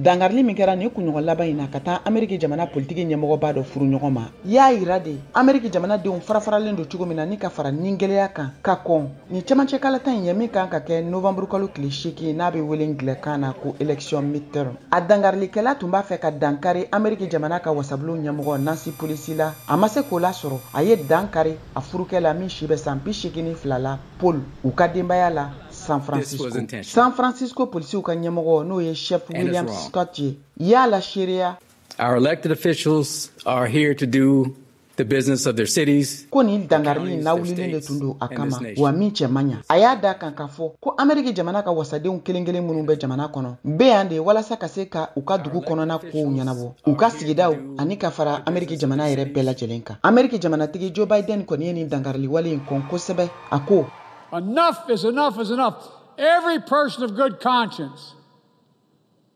Dangarili min kɛra nin kunɲɔgɔn laban in na ka taa Ameriki jamana politiki ɲɛmɔgɔba dɔ furu ɲɔgɔn ma, y'a yira de Ameriki jamanadenw farafaralen don cogo min na ni ka fara ningɛlɛya kan ka kɔn nin cɛmancɛ kalata in ye min kan ka kɛ novembre kalo tile 8, n'a bɛ wele ngilɛkan na ko élection midterm. A dangarilikɛla tun b'a fɛ ka dankari Ameriki jamana ka wasabulon ɲɛmɔgɔ Nancy Pelosi la, a ma se k'o lasɔrɔ. A ye dankari a furukɛ la min si bɛ san 82 la, Paul, u ka denbaya la San Francisco. San Francisco polisiw ka ɲɛmɔgɔ, n'o ye chef William Scott ye, y'a la seereya. Our elected officials are here to do the business of their cities. Ko nin dangarili lawulilen de tun don a kama, wa min cɛ man ɲa. A y'a da kan k'a fɔ ko Ameriki jamana ka wasadenw kelen kelen minnu bɛ jamana kɔnɔ bɛ yan de walasa ka se ka u ka dugu kɔnɔna kow ɲɛnabɔ, u ka sigidaw ani ka fara Ameriki jamana yɛrɛ bɛɛ lajɛlen kan. Ameriki jamanatigi Joe Biden kɔni ye nin dangarili wale in kɔn kosɛbɛ. A ko: Enough is enough is enough. Every person of good conscience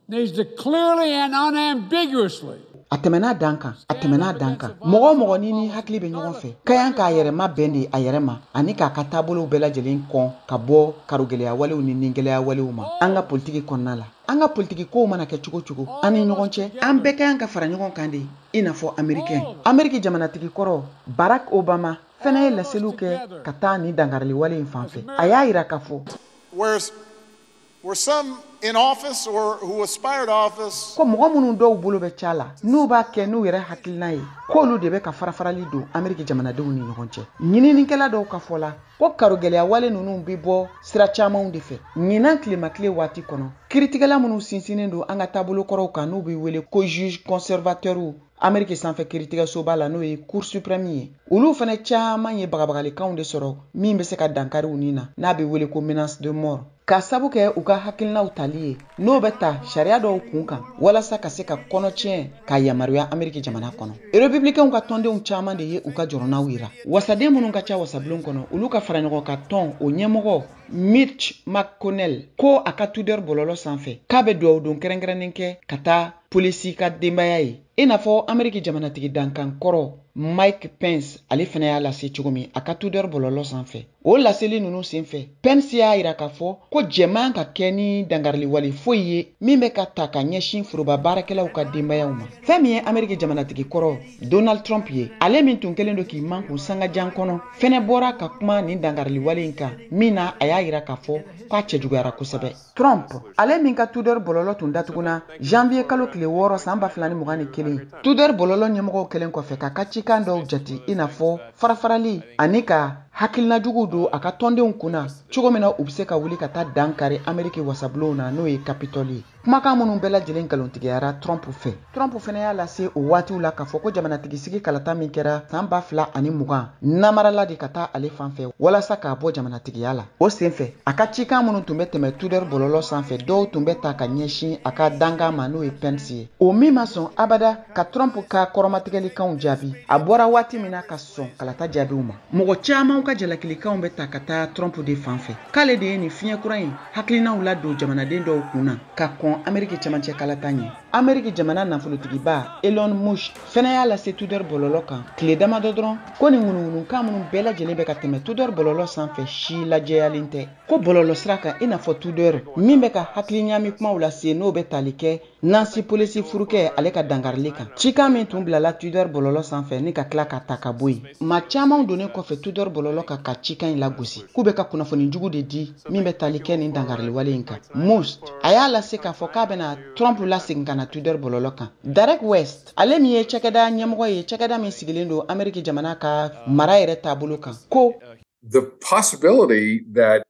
needs to clearly and unambiguously A tɛmɛna dan kan, a tɛmɛna dan kan. Mɔgɔ o mɔgɔ ni ni hakili bɛ ɲɔgɔn fɛ ka yan k'a yɛrɛ ma bɛn de a yɛrɛ ma ani k'a ka taabolow bɛɛ lajɛlen kɔn ka bɔ karogɛlɛya walew ni ningɛlɛya walew ma an ka politiki kɔnɔna la. An ka politiki kow mana kɛ cogo cogo an ni ɲɔgɔn cɛ, an bɛɛ ka yan ka fara ɲɔgɔn kan de i n'a fɔ Américain. Ameriki jamanatigi kɔrɔ Barack Obama fɛnɛ ye laseliw kɛ ka taa nin dangarili wale in fan fɛ. A y'a yira k'a fɔ Were some in office or who aspire to office ko mɔgɔ minnu dɔw bolo bɛ ca la, n'u b'a kɛ n'u yɛrɛ hakilina ye, k'olu de bɛ ka farafarali don Ameriki jamanadenw ni ɲɔgɔn cɛ. Ɲininikɛla dɔw ka fɔ la ko karogɛlɛya wale ninnu bɛ bɔ sira camanw de fɛ. Ɲinan tilemakile waati kɔnɔ, kiritigɛla minnu sinsinnen don an ka taabolo kɔrɔw kan, n'u bɛ wele ko juge conservateur Ameriki sanfɛ kiritigɛsoba la, n'o ye Cour suprême ye, olu fana caman ye bagabagalikanw de sɔrɔ min bɛ se ka dankari u ni na, n'a bɛ wele ko menace de mort, ka sabu kɛ u ka hakilinaw tali ye n'o bɛ ta sariya dɔw kun kan walasa ka se ka kɔnɔtiɲɛ ka yamaruya Ameriki jamana kɔnɔ. Républicainw ka tɔndenw caman de ye u ka jɔrɔnaw yira. Wasaden minnu ka ca wasabulon kɔnɔ, olu ka fara ɲɔgɔn kan tɔn o ɲɛmɔgɔ Mitch McConnell ko a ka Twitter bɔlɔlɔ sanfɛ k'a bɛ dugawu don kɛrɛnkɛrɛnnen kɛ ka taa polisi ka denbaya ye, i n'a fɔ Ameriki jamanatigi dankan kɔrɔ Mike Pence, ale fana y'a lase cogo min a ka Twitter bɔlɔlɔ sanfɛ. O laseli ninnu senfɛ, Pence y'a yira k'a fɔ ko jɛman ka kɛ ni dangariliwale foyi ye min bɛ ka ta ka ɲɛsin foroba baarakɛlaw ka denbayaw ma. Fɛn min ye Ameriki jamanatigi kɔrɔ Donald Trump ye, ale min tun kɛlen don k'i mankun sangajan kɔnɔ, fɛnɛ bɔra ka kuma nin dangariliwale in kan min na, a y'a yira k'a fɔ k'a cɛjuguyara kosɛbɛ. Trump, ale min ka Twitter bɔlɔlɔ tun datuguna janvier kalo tile 6 san 2021, Twitter bɔlɔlɔ ɲɛmɔgɔw kɛlen kɔfɛ k'a ka cikan dɔw jate i n'a fɔ farafarali ani ka hakilinajuguw don a ka tɔndenw kunna cogo min na u bɛ se ka wuli ka taa dan kari Ameriki wasabulonw na, n'o ye Capitole ye, kumakan minnu bɛɛ lajɛlen nkalontigiyara Trump fɛ. Trump fana y'a lase o waatiw la k'a fɔ ko jamanatigi kalata min kɛra san 2020, namarala de ka taa ale fan fɛ walasa k'a bɔ jamanatigiya la. O senfɛ, a ka cikan minnu tun bɛ tɛmɛ Twitter bɔlɔlɔ sanfɛ, dɔw tun bɛ ta ka ɲɛsin a ka dankan ma, n'o ye Pence ye, o min ma sɔn abada ka Trump ka kɔrɔmatigɛlikanw jaabi a bɔra waati min na ka sɔn kalata jaabiw ma. Mɔgɔ caman ka jalakilikanw bɛ ta ka taa Trump de fan fɛ, k'ale de ye nin fiɲɛ kura in hakilinaw ladon jamanaden dɔw kun na ka kɔn Ameriki cɛmancɛ kalata ɲɛ. Ameriki jamana nafolotigiba Elon Musk fɛnɛ y'a lase Twitter bɔlɔlɔ kan tile damadɔ dɔrɔn ko nin ŋunuŋunukan minnu bɛɛ lajɛlen bɛ ka tɛmɛ Twitter bɔlɔlɔ sanfɛ si lajɛyalen tɛ, ko bɔlɔlɔ sira kan i n'a fɔ Twitter min bɛ ka hakili ɲaami kumaw lase, n'o bɛ tali kɛ Nancy Pelosi furukɛ ale ka dangarili kan. Cikan min tun bilala Twitter bɔlɔlɔ sanfɛ ni ka tila ka ta ka bɔ yen, maa caman donnen kɔfɛ Twitter bɔlɔlɔ kan ka cikan in lagosi k'u bɛ ka kunnafoni jugu de di min bɛ tali kɛ nin dangariliwale in kan. Musk a y'a lase k'a fɔ k'a bɛna Trump lasegin ka na Twitter bɔlɔlɔ kan. Derek West, ale min ye cakɛda ɲɛmɔgɔ ye, cakɛda min sigilen don Ameriki jamana ka mara yɛrɛ taabolo kan, ko The possibility that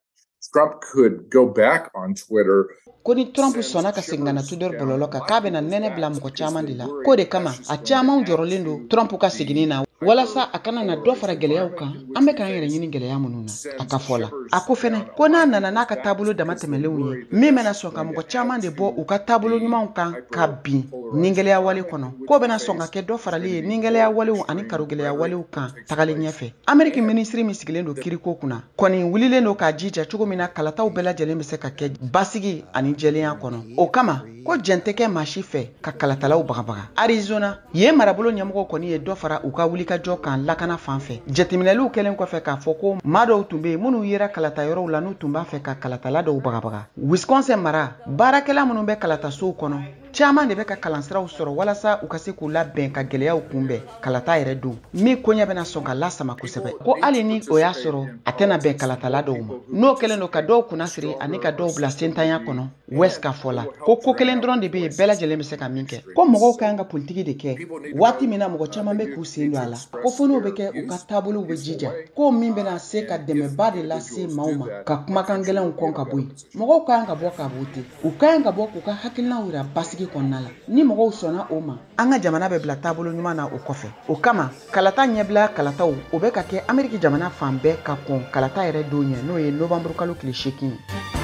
Trump could go back on Twitter ko ni Trump sɔnna ka segin ka na Twitter bɔlɔlɔ kan, k'a bɛna nɛnɛ bila mɔgɔ caman de la. K'o de kama a caman jɔrɔlen don Trump ka seginni na walasa a kana na dɔ fara gɛlɛyaw kan an bɛ k'an yɛrɛ ɲini gɛlɛya minnu na. A ka fɔ la, a ko fɛnɛ ko n'a nana n'a ka taabolo dama tɛmɛlenw ye min bɛna sɔn ka mɔgɔ caman de bɔ u ka taabolo ɲumanw kan ka bin ningɛlɛya wale kɔnɔ, k'o bɛna sɔn ka kɛ dɔ farali ye ningɛlɛya walew ani karogɛlɛya walew kan tagalen ɲɛfɛ. Ameriki minisiri min sigilen don kiriko kunna kɔni wulilen don k'a jija cogo min na kalataw bɛɛ lajɛlen bɛ se ka kɛ basigi ani jɛlenya kɔnɔ. O kama ko jɛn tɛ kɛ maa si fɛ ka kalatalaw bagabaga. Arizona yen marabolo ɲɛmɔgɔw kɔni ye dɔ fara u ka wulikajɔ kan lakana fan fɛ, jateminɛliw kɛlen kɔfɛ k'a fɔ ko maa dɔw tun bɛ yen minnu yera kalata yɔrɔw la, n'u tun b'a fɛ ka kalatala dɔw bagabaga. Wisconsin mara baarakɛla minnu bɛ kalatasow kɔnɔ, Caman de bɛ ka kalansiraw sɔrɔ walasa u ka se k'u labɛn ka gɛlɛyaw kunbɛn kalata yɛrɛ don, min koɲɛ bɛna sɔn ka lasama kosɛbɛ. Ko hali ni o y'a sɔrɔ a tɛna bɛn kalatala dɔw ma, n'o kɛlen don ka dɔw kunnasiri ani ka dɔw bila sentanya kɔnɔ. West ka fɔ la, ko ko kelen dɔrɔn de bɛ yen bɛɛ lajɛlen bɛ se ka min kɛ, ko mɔgɔw ka kan ka politiki de kɛ waati min na mɔgɔ caman bɛ k'u sen don a la, ko fo n'o bɛ kɛ u ka taabolow bɛ jija, ko min bɛna se ka dɛmɛba de lase maaw ma ka kumakan gɛlɛnw kɔn ka bɔ yen. Mɔgɔw ka kan ka bɔ ka vote, u ka kan ka bɔ k'u ka hakilinaw yira basigi kɔnɔna la. Ni mɔgɔw sɔnna o ma, an ka jamana bɛ bila taabolo ɲuman na o kɔfɛ. O kama, kalata ɲɛbila kalataw, o bɛ ka kɛ Ameriki jamana fan bɛɛ ka kɔn kalata yɛrɛ don ɲɛ, n'o ye novanburu kalo tile 8 ye.